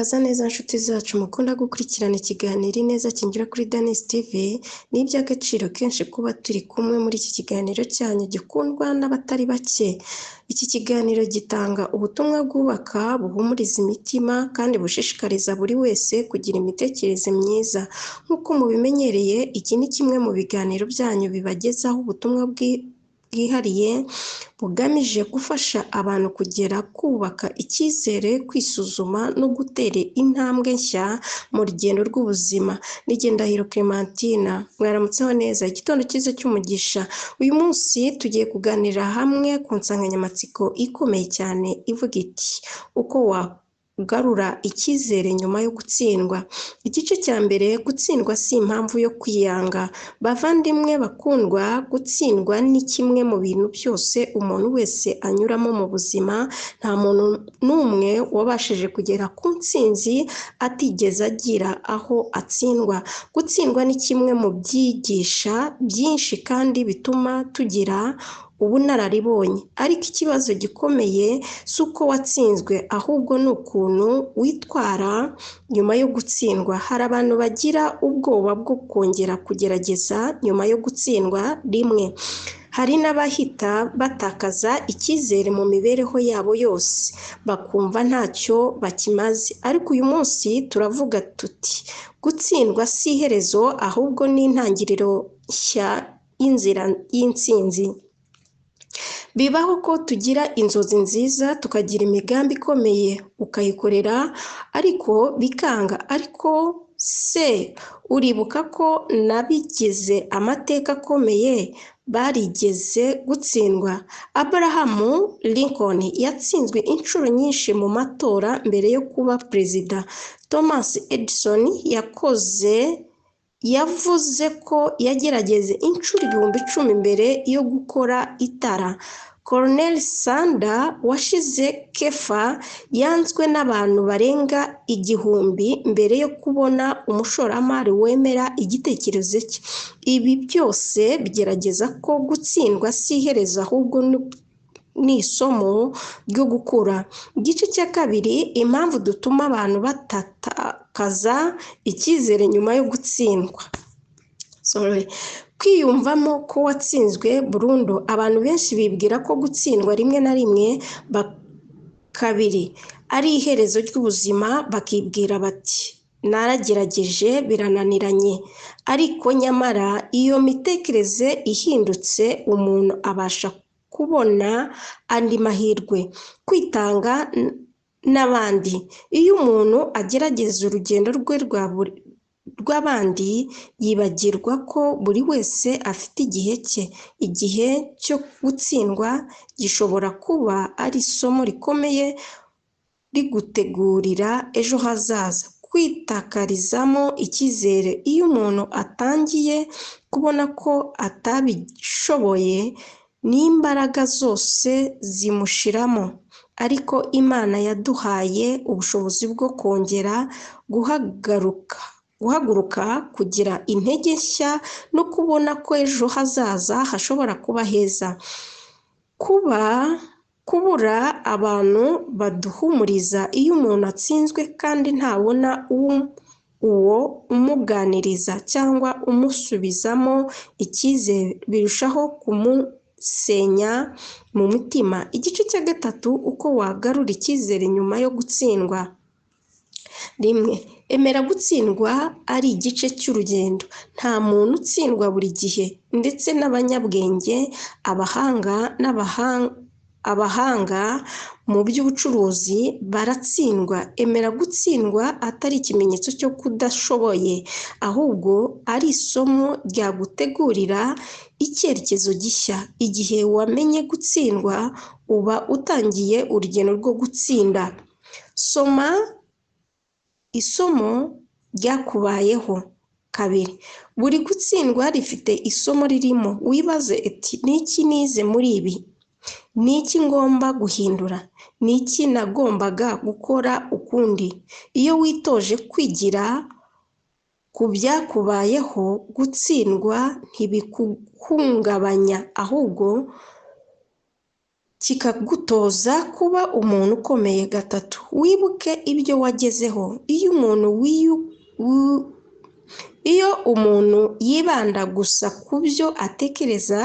Murakaza neza nshuti zacu mukunda gukurikirana ikiganiro Ineza kinyura kuri Danis TV, ni iby'agaciro kenshi kuba turi kumwe muri iki kiganiro cyanyu gikundwa n'abatari bake. Iki kiganiro gitanga ubutumwa bwubaka, buhumuriza imitima kandi bushishikariza buri wese kugira imitekerereze myiza. Nk'uko mubimenyereye, iki ni kimwe mu biganiro byanyu bibagezaho ubutumwa bwihariye bugamije gufasha abantu kugera kubaka icyizere, kwisuzuma no gutera intambwe nshya mu rugendo rw'ubuzima. Ni Ndahiro Clementine, mwaramutseho neza, igitondo cyiza cy'umugisha. Uyu munsi tugiye kuganira hamwe ku nsanganyamatsiko ikomeye cyane ivuga iti uko wagarura icyizere nyuma yo gutsindwa. Igice cya mbere, gutsindwa si impamvu yo kwiyanga. Bavandimwe bakundwa, gutsindwa ni kimwe mu bintu byose umuntu wese anyuramo mu buzima. Nta muntu n'umwe wabashije kugera ku ntsinzi atigeze agira aho atsindwa. Gutsindwa ni kimwe mu byigisha byinshi kandi bituma tugira ubunararibonye. Ariko ikibazo gikomeye si uko watsinzwe, ahubwo ni ukuntu witwara nyuma yo gutsindwa. Hari abantu bagira ubwoba bwo kongera kugerageza nyuma yo gutsindwa rimwe. Hari n'abahita batakaza icyizere mu mibereho yabo yose, bakumva ntacyo bakimaze. Ariko uyu munsi turavuga tuti gutsindwa si iherezo, ahubwo ni intangiriro nshya y'inzira y'intsinzi. Bibaho ko tugira inzozi nziza, tukagira imigambi ikomeye, ukayikorera ariko bikanga. Ariko se uribuka ko n'abigize amateka akomeye barigeze gutsindwa? Abraham Lincoln yatsinzwe inshuro nyinshi mu matora mbere yo kuba perezida. Thomas Edison yavuze ko yagerageje inshuro 10,000 mbere yo gukora itara. Colonel Sanders washize Kefa yanzwe n'abantu barenga 1000 mbere yo kubona umushoramari wemera igitekerezo cye. Ibi byose bigerageza ko gutsindwa si iherezo, ahubwo ni isomo ryo gukura. Igice cya kabiri, impamvu dutuma abantu batatakaza icyizere nyuma yo gutsindwa. Sorry. Kwiyumvamo ko watsinzwe burundu. Abantu benshi bibwira ko gutsindwa rimwe na rimwe kabiri ari iherezo ry'ubuzima, bakibwira bati naragerageje birananiranye. Ariko nyamara iyo mitekerereze ihindutse, umuntu abasha kubona andi mahirwe, kwitanga n'abandi. Iyo umuntu agerageza urugendo rwe rw'abandi, yibagirwa ko buri wese afite igihe cye. Igihe cyo gutsindwa gishobora kuba ari isomo rikomeye rigutegurira ejo hazaza. Kwitakarizamo icyizere. Iyo umuntu atangiye kubona ko atabishoboye, n'imbaraga zose zimushiramo. Ariko Imana yaduhaye ubushobozi bwo kongera guhaguruka, kugira intege nshya no kubona ko ejo hazaza hashobora kuba heza. Kubura abantu baduhumuriza. Iyo umuntu atsinzwe kandi ntabona uwo umuganiriza cyangwa umusubizamo icyizere, birushaho kumusenya mu mutima. Igice cya gatatu, uko wagarura icyizere nyuma yo gutsindwa. Rimwe, emera gutsindwa ari igice cy'urugendo. Nta muntu utsindwa buri gihe, ndetse n'abanyabwenge, abahanga abahanga mu by'ubucuruzi baratsindwa. Emera gutsindwa atari ikimenyetso cyo kudashoboye, ahubwo ari isomo ryagutegurira icyerekezo gishya. Igihe wamenye gutsindwa, uba utangiye urugendo rwo gutsinda. Soma isomo ryakubayeho. Kabiri, buri gutsindwa rifite isomo ririmo. Wibaze uti ni iki nize muri ibi? Ni iki ngomba guhindura? Ni iki nagombaga gukora ukundi? Iyo witoje kwigira ku byakubayeho, gutsindwa ntibikuhungabanya, ahubwo Kikagutoza kuba umuntu ukomeye. Gatatu, wibuke ibyo wagezeho. Iyo umuntu yibanda gusa ku byo atekereza,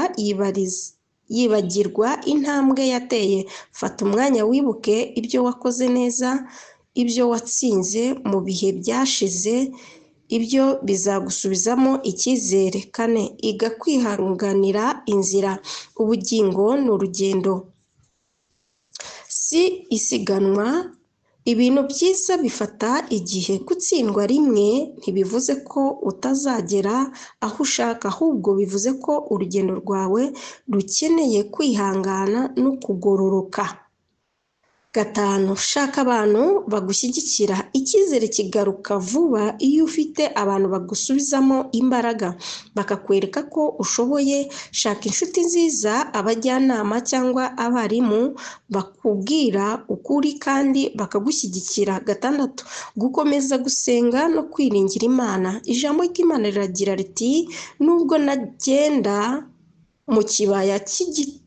yibagirwa intambwe yateye. Fata umwanya wibuke ibyo wakoze neza, ibyo watsinze mu bihe byashize. Ibyo bizagusubizamo icyizere. Kane, iga kwihanganira inzira. Ubugingo ni urugendo, si isiganwa. Ibintu byiza bifata igihe. Gutsindwa rimwe ntibivuze ko utazagera aho ushaka, ahubwo bivuze ko urugendo rwawe rukeneye kwihangana no kugororoka. Gatanu, shaka abantu bagushyigikira. Icyizere kigaruka vuba iyo ufite abantu bagusubizamo imbaraga, bakakwereka ko ushoboye. Shaka inshuti nziza, abajyanama cyangwa abarimu bakubwira ukuri kandi bakagushyigikira. Gatandatu, gukomeza gusenga no kwiringira Imana. Ijambo ry'Imana riragira riti: "Nubwo nagenda mu kibaya cy'igicucu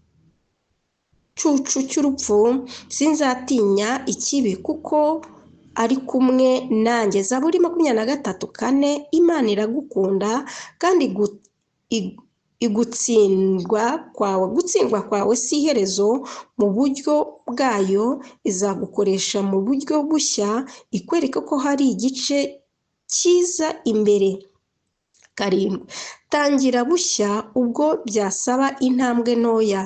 cy'urupfu, sinzatinya ikibi, kuko ari kumwe nanjye." Zaburi 23:4. Imana iragukunda kandi gutsindwa kwawe si iherezo mu buryo bwayo. Izagukoresha mu buryo bushya, ikwereke ko hari igice cyiza imbere. Karindwi, tangira bushya ubwo byasaba intambwe ntoya.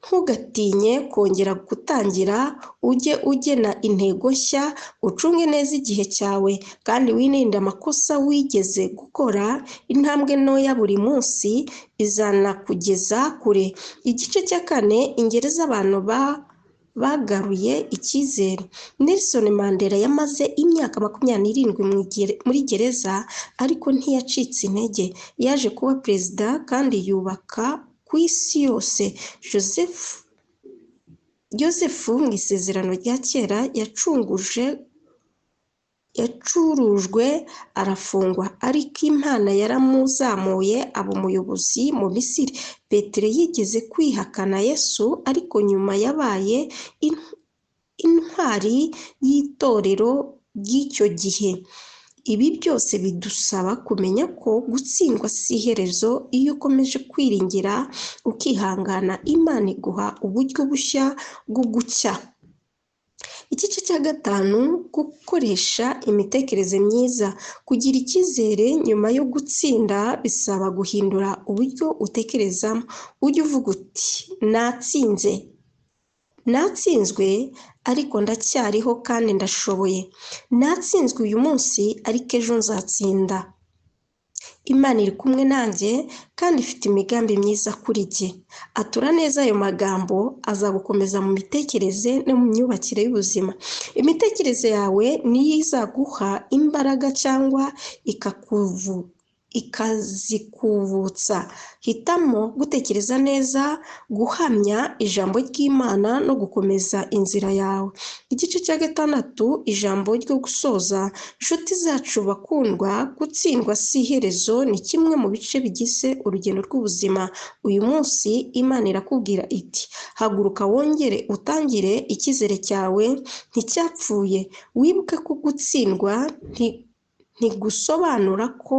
Ntugatinye kongera gutangira. Ujye ugena intego nshya, ucunge neza igihe cyawe kandi wirinde amakosa wigeze gukora. Intambwe ntoya buri munsi izanakugeza kure. Igice cya kane, ingero z'abantu bagaruye icyizere. Nelson Mandela yamaze imyaka 27 muri gereza, ariko ntiyacitse intege. Yaje kuba perezida kandi yubaka ku isi yose. Joseph mu Isezerano rya Kera yacurujwe arafungwa, ariko Imana yaramuzamuye aba umuyobozi mu Misiri. Petero yigeze kwihakana Yesu, ariko nyuma yabaye intwari y'itorero ry'icyo gihe. Ibi byose bidusaba kumenya ko gutsindwa si iherezo. Iyo ukomeje kwiringira, ukihangana, Imana iguha uburyo bushya bwo gucya. Igice cya gatanu, gukoresha imitekerereze myiza. Kugira icyizere nyuma yo gutsinda bisaba guhindura uburyo utekerezamo. Ujye uvuga uti: "Natsinze, natsinzwe, ariko ndacyariho kandi ndashoboye. Natsinzwe uyu munsi, ariko ejo nzatsinda. Imana iri kumwe nanjye kandi ifite imigambi myiza kuri jye." Atura neza ayo magambo, azagukomeza mu mitekerereze no mu myubakire y'ubuzima. Imitekerereze yawe niyo izaguha imbaraga cyangwa ikazikuvutsa. Hitamo gutekereza neza, guhamya ijambo ry'Imana no gukomeza inzira yawe. Igice cya gatandatu, ijambo ryo gusoza. Inshuti zacu bakundwa, gutsindwa si iherezo, ni kimwe mu bice bigize urugendo rw'ubuzima. Uyu munsi Imana irakubwira iti: "Haguruka wongere utangire, icyizere cyawe nticyapfuye." Wibuke ko gutsindwa ntigusobanura ko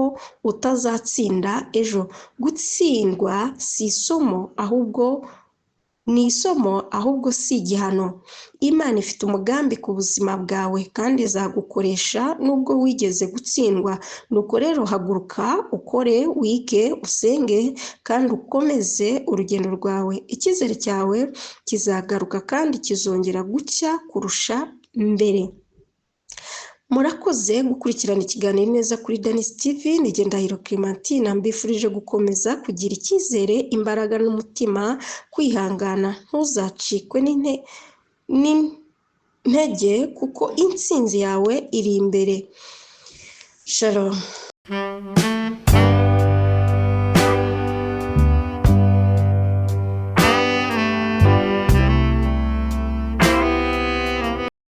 utazatsinda ejo. Gutsindwa si isomo, ahubwo ni isomo, ahubwo si igihano. Imana ifite umugambi ku buzima bwawe kandi izagukoresha nubwo wigeze gutsindwa. Nuko rero haguruka, ukore, wige, usenge kandi ukomeze urugendo rwawe. Icyizere cyawe kizagaruka kandi kizongera gucya kurusha mbere. Murakoze gukurikirana ikiganiro neza kuri Danis TV. Ni Ndahiro Clementine, mbifurije gukomeza kugira icyizere, imbaraga n'umutima kwihangana. Ntuzacikwe n'intege kuko intsinzi yawe iri imbere. Shalom.